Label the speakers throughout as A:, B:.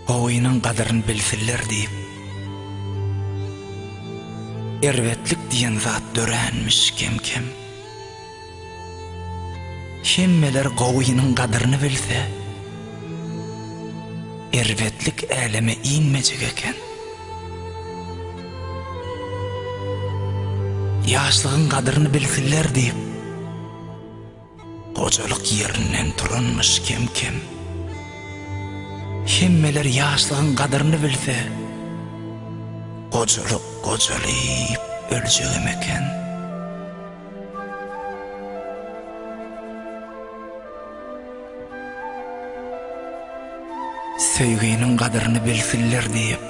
A: Gowynyň gadyryn bilsinler diýip, erbetlik diýen zat döränmiş kem-kem. Hemmeler gowynyň gadyryny bilse, erbetlik äleme inmejek eken. Ýaşlygyň gadyryny bilsinler diýip, Gojalyk ýerinden turanmyş kem-kem. Hemmeler ýaşlygyň gadyryny bilse, Gojalyk gojalyp öljegem eken. Söýginiň gadyryny bilsinler diýip,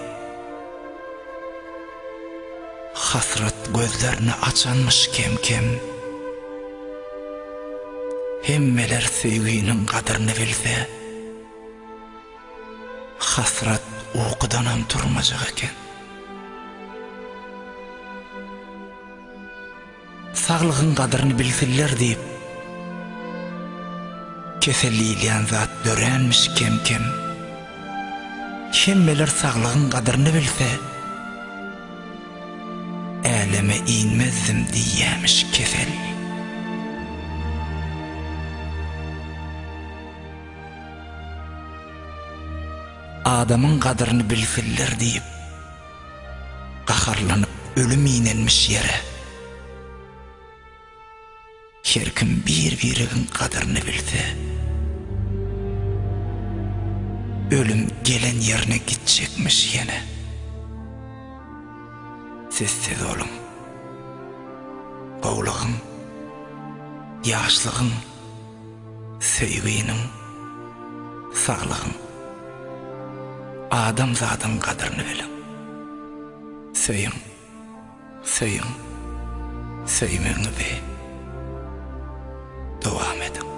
A: Hasrat gözlerini açanmyş kem-kem. Hemmeler söýginiň gadyryny bilse, Hasrat ukudanam turmajak eken. Saglygyň gadyryny bilsinler diýip, Kesel diýilýän zat döränmiş kem-kem. Hemmeler saglygyň gadyryny bilse, Äleme inmezdim diýýämiş kesel. Adamyň gadyryny bilsinler diýip, Gaharlanyp ölüm inenmiş ýere. Her kim bir-biregiň gadyryny bilse, Ölüm gelen ýerine gitjekmiş ýene. Sessiz boluň. Gowlugyň, ýaşlygyň, söýginiň, saglygyň, adamzadyň gadyryny biliň. Söýüň. Söýüň, söýmegiňizi dowam ediň.